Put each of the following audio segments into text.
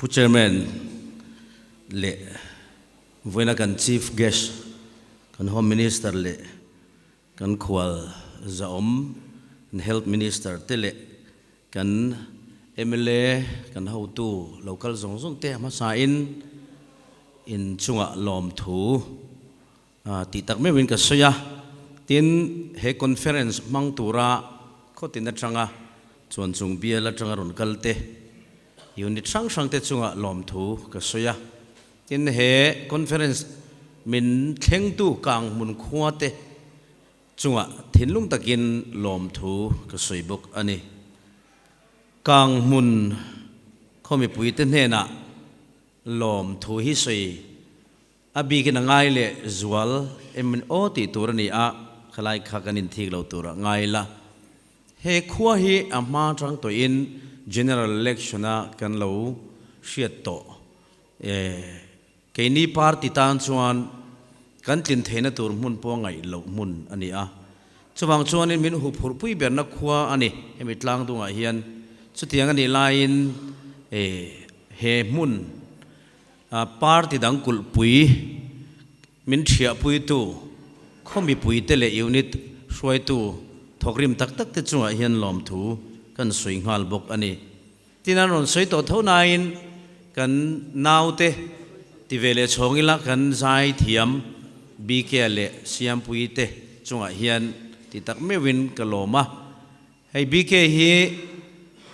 Pu Chairman leh vawiina kan Chief Guest, kan Home Minister leh kan khual zahawm, kan Health Minister te leh kan mla, kan hotu lo kal zawng zawng te hmasain in chungah lawmthu tih tak meuhin ka sawi a. Tin, he conference hmang tura khawtin atanga chuan chung bial atanga rawn kal te, unit hrang hrang te chungah lawmthu ka sawi a. Tin, he conference min thlengtu kang hmun khua te chungah thinlung takin lawmthu ka sawi bawk a ni. Kang hmun khaw mipuite hnenah lawmthu hi sawi A bikin a ngai leh zual em aw tih tur a ni a, khalai kha kan inthik lo tur a ngai la. He khua hi a hma tang tawhin General Election a kan lo hriat tawh e. Keini party tan chuan kan tlin theihna tur hmun pawh ngaih loh hmun a ni a. Chuvang chuanin min huphurhpui berna khua a ni hemi tlang dungah hian. Chutiang a nih laiin e he hmun Party dang kulhpui min thiahpuitu, khaw mipuite leh unit hruaitu thawkrim tak tak te chungah hian lawmthu kan sawi nghal bawk a ni. Tin an rawn sawi tawh tho nain kan naute ti ve leh chhawng ila kan zai thiam BK leh Siampuii te chungah hian ti tak meuhin ka lawm a. Hei BK hi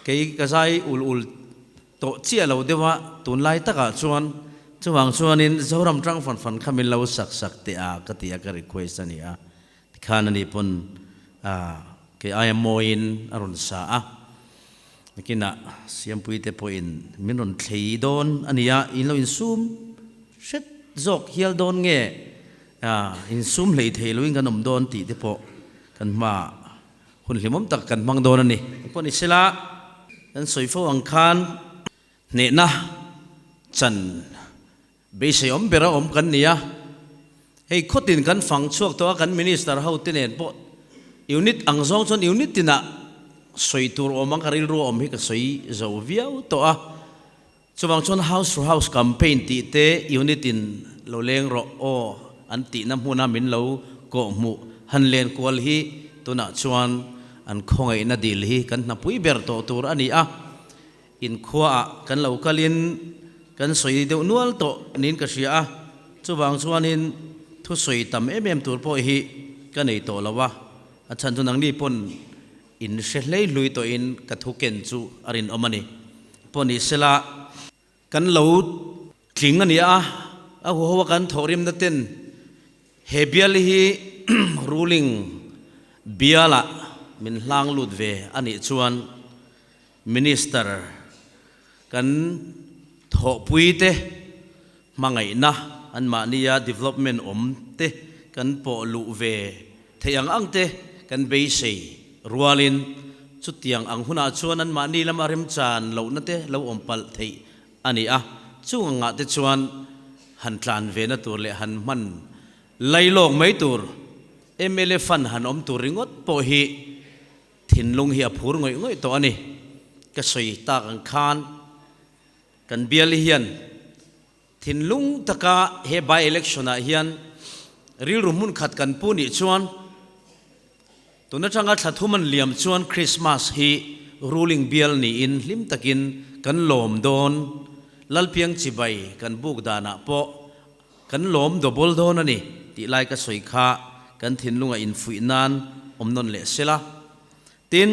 kei ka zai ul ul tawh chiah lo deuh a, tunlai takah chuan chuvang chuanin Zoram tang fan fan kha min lo sak sak teh a ka ti a, ka request a ni a, tikhan ani pawn kei aia mawiin a rawn sa a, nakinah Siampui te pawhin min rawn thlei dawn a ni a, in lo insum hret zawk hial dawn nge insum hlei thei loin kan awm dawn tih te pawh kan hmaah Hun hlimawm tak kan hmang dawn a ni. Pawh ni sela, kan sawi fo ang khan hnehna chan beisei awm bera awm kan ni a. Hei khawtin kan fang chhuak tawh a, kan Minister ho te nen pawh unit ang zawng chuan unit tinah sawi tur awm ang ka rilru awm hi ka sawi zo viau tawh a. Chuvang chuan house to house campaign tih te unit in lo leng rawh aw an tihna hmuna min lo kawh hmuh han len kual hi tunah chuan an khawngaihna dil hi kan hnapui ber tawh tur a ni a. Inkhuaah kan lo kalin kan sawi deuh nual tawh niin ka hria a, chuvang chuanin thusawi tam em em tur pawh hi ka nei tawh lo a, a chhan chu nangni pawn In hre hlei hlui tawhin ka thu ken chu a rinawm a ni. Pawh ni sela, kan lo tling a ni a, a huho a kan thawhrimna ten he bial hi ruling bialah min hlang lut ve a nih chuan Minister kan thawhpui te hmangaihna anmahnia development awm te kan pawh luh ve theih ang ang te kan beisei rualin chutiang ang hunah chuan anmahni lama remchan lohna te lo awm palh theih a ni a, chung angah te chuan han tlan vena tur leh han hman lailawk mai tur mla fund han awm tur ringawt pawh hi thinlung hi a phur ngawih ngawih tawh a ni. Ka sawi tak ang khan Kan bial hian thinlung taka he by election ah hian rilru hmun khat kan pu nih chuan tun atanga thla thum an liam chuan Christmas hi ruling bial niin hlim takin kan lawm dawn, Lalpiang chibai kan buk danah pawh kan lawm double dawn a ni tih lai ka sawi kha kan thinlungah infuih nan awm nawn leh sela. Tin.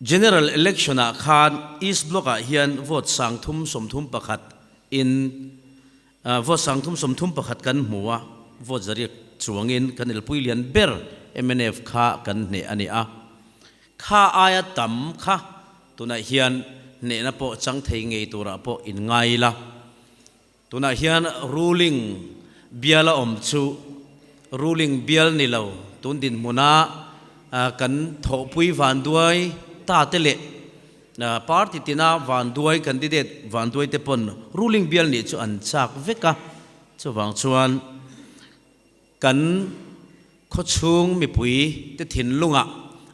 General Election ah khan East Block ah hian vote 331 in vote 331 kan hmu a, vote zariak chuangin kan elpui lian ber mnf kha kan hneh a ni a. Kha aia tam kha tunah hian hnehna pawh chang thei ngei turah pawh in ngai ila. Tunah hian ruling bial a awm chu ruling bial ni lo, tun dinhmuna kan thawhpui vanduai ta te leh party tina vanduai candidate vanduai te pawn ruling bial nih chu an chak vek a, chuvang chuan kan khawchhung mipui te thinlungah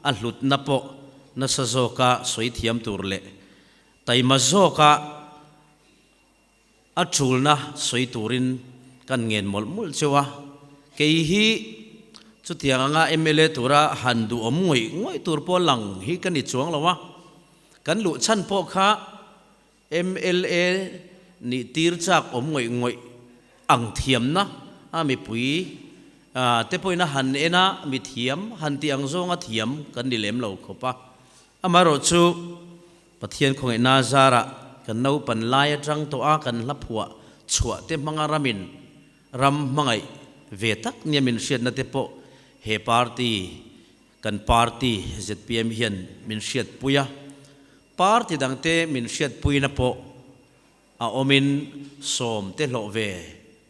a hlutna pawh nasa zawka sawi thiam tur leh taima zawka. A ṭulna sawi turin kan ngen mawlh mawlh cheu a, kei hi chutiang anga mla tura han duhawm ngawih ngawih tur pawh lang hi ka ni chuang lo a, kan luh chhan pawh kha mla nih tir chak awm ngawih ngawih ang thiamna a mipui te pawhin a han en a, mithiam han tih ang zawnga thiam kan ni lem lo khawp a, amaherawhchu Pathian khawngaihna zarah kan naupan lai atang tawh a kan hla phuah chhuah te hmanga ramin ram hmangaih ve tak nia min hriatna te pawh he party kan party zpm hian min hriatpui a, party dangte min hriatpuina pawh a awmin sawm te hlawh ve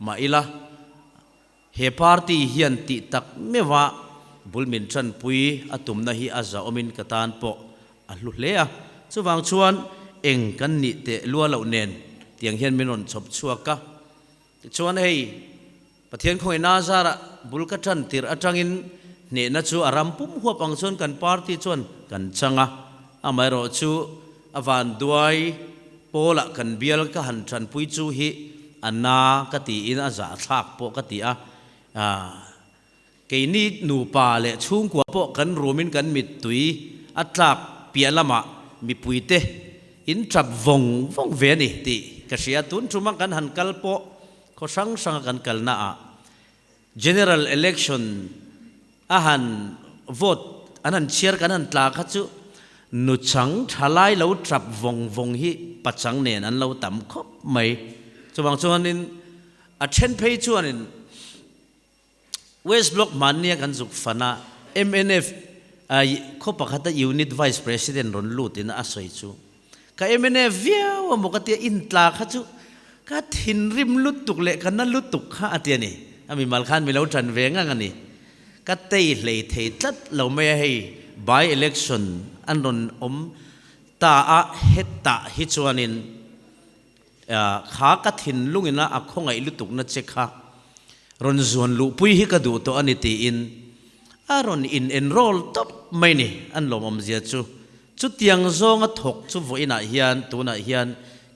mah ila. He party hian tih tak meuha bul min tanpui a tumna hi a zahawmin ka tan pawh a hlu hle a, chuvang chuan eng kan nih teh lua loh nen tiang hian min rawn chhawp chhuak a. Tichuan hei Pathian khawngaihna zarah bul ka tan tirh atangin hnehna chu a ram pum huap ang chuan kan party chuan kan chang a, amaherawhchu a vanduai Pawlah kan bial ka han tanpui chu hi a na ka tiin a zahthlak pawh ka ti a, keini nupa leh chhungkua pawh kan rumin kan mittui a tlak piah lamah mipuite in tap vawng vawng ve a ni tih ka hria. Tun tuma kan han kal pawh khaw hrang hranga kan kalnaah General Election a han vote an han chhiar kan han tla kha chu nuchang thalai lo tap vawng vawng hi pachang nen an lo tam khawp mai. Chuvang chuanin a then phei chuanin West Block hmannia kan zuk fan a mnf khaw pakhata Unit Vice President rawn lutin a sawi chu Ka mnf viau a maw ka tia intla kha chu ka thinrim lutuk leh ka na lutuk kha a ti a ni. A mimal khan mi lo tan ve ngang a ni. Ka tei hlei thei tlat lo mai a hei by election an rawn awm ta a hetah hi chuanin kha ka thinlungina a khawngaih lutukna che kha rawn zuan luhpui hi ka duh tawh a ni tiin a rawn in enroll tawp mai ni an lawmawmzia chu. Chutiang zawnga thawk chu vawiinah hian tunah hian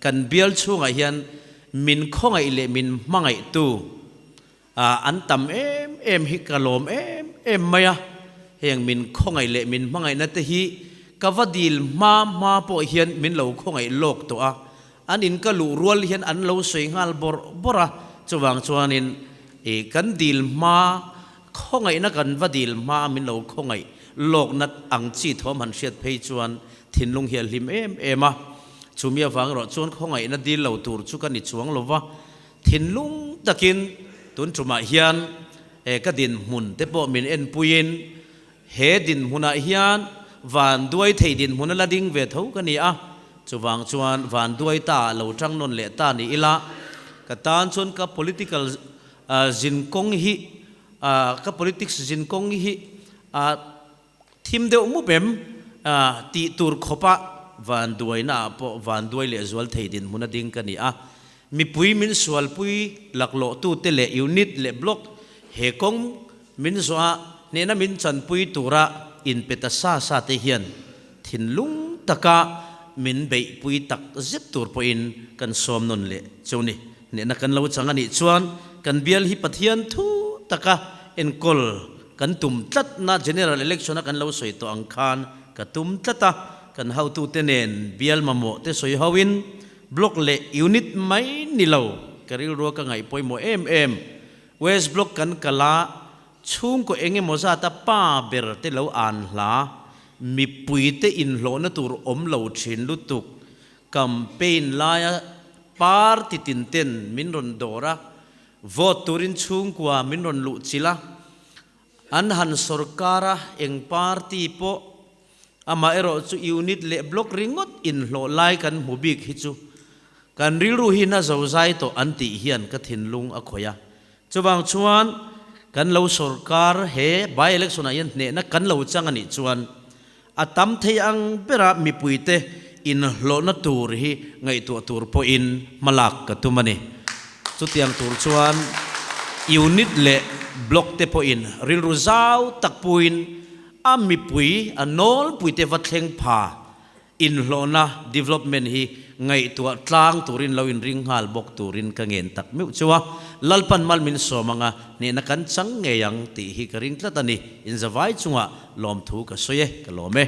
kan bial chhungah hian min khawngaih leh min hmangaihtu an tam em em hi ka lawm em em mai a. Heng min khawngaih leh min hmangaihna te hi ka va dil hma hma pawh hian min lo khawngaih lawk tawh a. An in ka luh rual hian an lo sawi nghal bawrh bawrh a. Chuvang chuanin kan dil hma Khawngaihna kan va dil hma min lo khawngaih lawkna ang chi thawm han hriat phei chuan thinlung hi a hlim em em a. Chumi avang erawh chuan khawngaihna dil lo tur chu ka ni chuang lo va, thinlung takin tun tumah hian ka dinhmun te pawh min enpuiin he dinhmunah hian vanduai thei dinhmun a la ding ve tho ka ni a. Chuvang chuan vanduai ta lo tang nawn leh ta ni ila ka tan chuan ka political Zin kawng hi ka politics zin kawng hi thim deuh mup em tih tur khawpa vanduaina ah pawh vanduai leh zual thei dinhmun a ding ka ni a. Mipui min sualpui laklawhtute leh unit leh block he kawng min zawh a hnehna min chanpui tura inpe ta sa sa te hian thinlung taka min beihpui tak zet tur pawhin kan sawm nawn leh chu ni. Hnehna kan lo chang a nih chuan kan bial hi Pathian thu taka enkawl kan tum tlatna General Election a kan lo sawi tawh ang khan ka tum tlat a, kan hotute nen bial mamawh te sawi hoin Block leh Unit mai ni lo ka rilrua ka ngaih pawimawh em em. West Block kan kal a, chhungkaw eng emaw zata pa ber te lo an hla, mipuite inhlawhna tur awm lo thin lutuk, Campaign laia party tin ten min rawn dawr a, vote turin chhungkua min rawn luh chilh a, an han sorkar a, eng party pawh amah erawh chu unit leh block ringawt inhlawh lai kan hmu bik hi chu kan rilru hi na zo zai tawh an tih hian ka thinlung a khawih a. Chuvang chuan kan lo sorkar he by election ah hian hnehna kan lo chang a nih chuan A tam thei ang bera mipuite inhlawhna tur hi ngaihtuah tur pawhin hmalak ka tum a ni. Chutiang tur chuan unit leh block te pawhin rilru zau tak puin a mipui a nawlpuite va thleng pha inhlawhna development hi Ngaihtuah tlang turin lo inring nghal bawk turin ka ngen tak meuh cheu a, Lalpan mal min sawm anga hnehna kan chang ngei ang tih hi ka ring tlat a ni. Inzavai chungah lawmthu ka sawi e, ka lawm e.